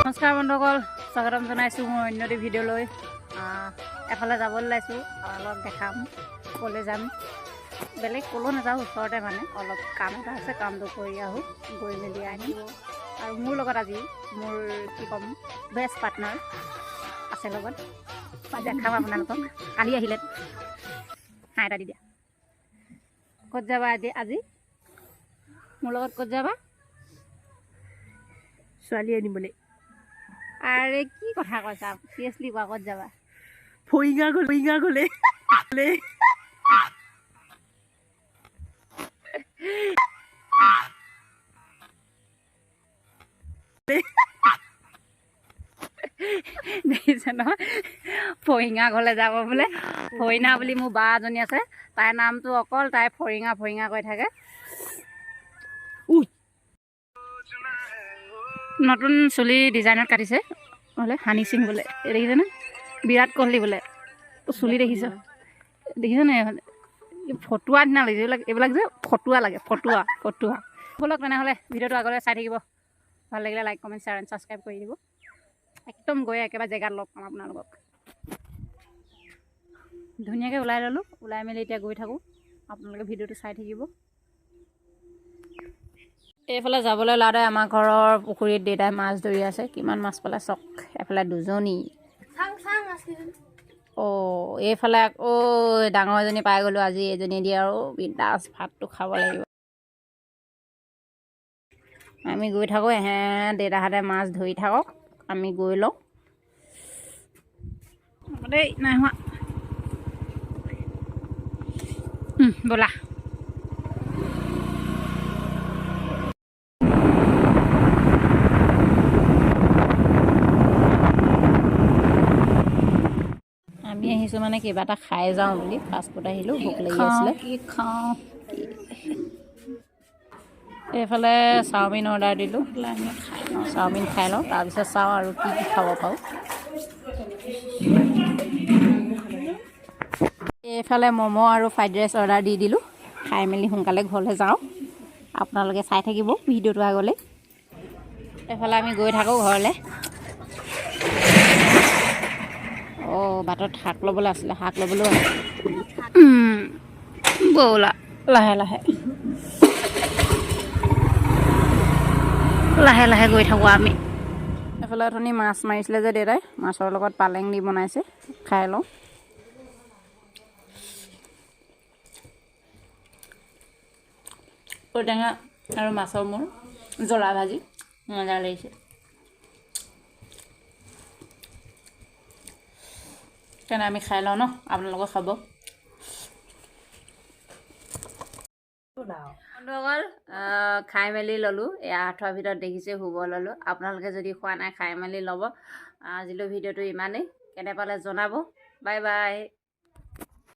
নমস্কাৰ বন্ধুসকল, স্বাগতম জনাইছোঁ মোৰ অন্য এটি ভিডিঅ'লৈ। এফালে যাবলৈ ওলাইছোঁ, অলপ দেখাম ক'লৈ যাম। বেলেগ ক'লৈ নাযাওঁ, ওচৰতে মানে অলপ কাম এটা আছে, কামটো কৰি আহোঁ, গৈ মেলি আহিম। আৰু মোৰ লগত আজি মোৰ কি ক'ম বেষ্ট পাৰ্টনাৰ আছে লগত, মই দেখাম আপোনালোকক। কালি আহিলে হাঁহ এটা দি দিয়া। ক'ত যাবা আজি? আজি মোৰ লগত ক'ত যাবা? ছোৱালী আনিবলৈ। আৰে কি কথা কৈছা, চিৰিয়াছলি কোৱা, ক'ত যাবা? ফৰিঙা গ'লে, ফৰিঙা গ'লে। দেখিছে নহয়, ফৰিঙা ঘৰলৈ যাব বোলে। ফৰিঙা বুলি মোৰ বা এজনী আছে, তাইৰ নামটো অকল তাই ফৰিঙা ফৰিঙা কৈ থাকে। নতুন চুলি ডিজাইনত কাটিছে বোলে, হানি সিং বোলে, এই দেখিছেনে? বিৰাট কোহলি বোলে। চুলি দেখিছ, দেখিছেনে? ফটুৱা নিচিনা লাগিছে, এইবিলাক যে ফটুৱা লাগে, ফটুৱা ফটুৱা। ব'লক তেনেহ'লে ভিডিঅ'টো আগলৈ চাই থাকিব। ভাল লাগিলে like, comment, share and subscribe কৰি দিব। একদম গৈ একেবাৰে জেগাত লগ পাম আপোনালোকক। ধুনীয়াকৈ ওলাই ল'লোঁ, ওলাই মেলি এতিয়া গৈ থাকোঁ, আপোনালোকে ভিডিঅ'টো চাই থাকিব। এইফালে যাবলৈ ওলাওঁতে আমাৰ ঘৰৰ পুখুৰীত দেউতাই মাছ ধৰি আছে, কিমান মাছ পালে চাওক। এফালে দুজনী, অ' এইফালে আকৌ ডাঙৰ এজনী পাই গ'লোঁ আজি। এজনী দি আৰু বিন্দাছ ভাতটো খাব লাগিব। আমি গৈ থাকোঁ, এহে দেউতাহঁতে মাছ ধৰি থাকক, আমি গৈ লওঁ দেই। নাই হোৱা, ব'লা। আমি আহিছোঁ মানে কিবা এটা খাই যাওঁ বুলি, ফাষ্টফুড আহিলোঁ, ভোক লাগি আছিলে। কি খাওঁ? এইফালে চাওমিন অৰ্ডাৰ দিলোঁ, আমি খাই লওঁ, চাওমিন খাই লওঁ, তাৰপিছত চাওঁ আৰু কি কি খাব পাৰোঁ। এইফালে ম'ম' আৰু ফ্ৰাইড ৰাইচ অৰ্ডাৰ দি দিলোঁ। খাই মেলি সোনকালে ঘৰলৈ যাওঁ। আপোনালোকে চাই থাকিব ভিডিঅ'টো আগলৈ। এইফালে আমি গৈ থাকোঁ ঘৰলৈ। অ' বাটত শাক ল'বলৈ আছিলে, শাক ল'বলৈও ব'লা, লাহে লাহে লাহে লাহে গৈ থাকোঁ আমি। এইফালে অথনি মাছ মাৰিছিলে যে দেউতাই, মাছৰ লগত পালেং দি বনাইছে, খাই লওঁ। ঔটেঙা আৰু মাছৰ মূৰ জ্বলা ভাজি মজা লাগিছে। তেনে আমি খাই লওঁ ন, আপোনালোকে খাব। বন্ধুসকল, খাই মেলি ল'লোঁ, এয়া আঠুৱাৰ ভিতৰত দেখিছে শুব ল'লোঁ। আপোনালোকে যদি খোৱা নাই খাই মেলি ল'ব। আজিলৈ ভিডিঅ'টো ইমানেই, কেনে পালে জনাব। Bye bye.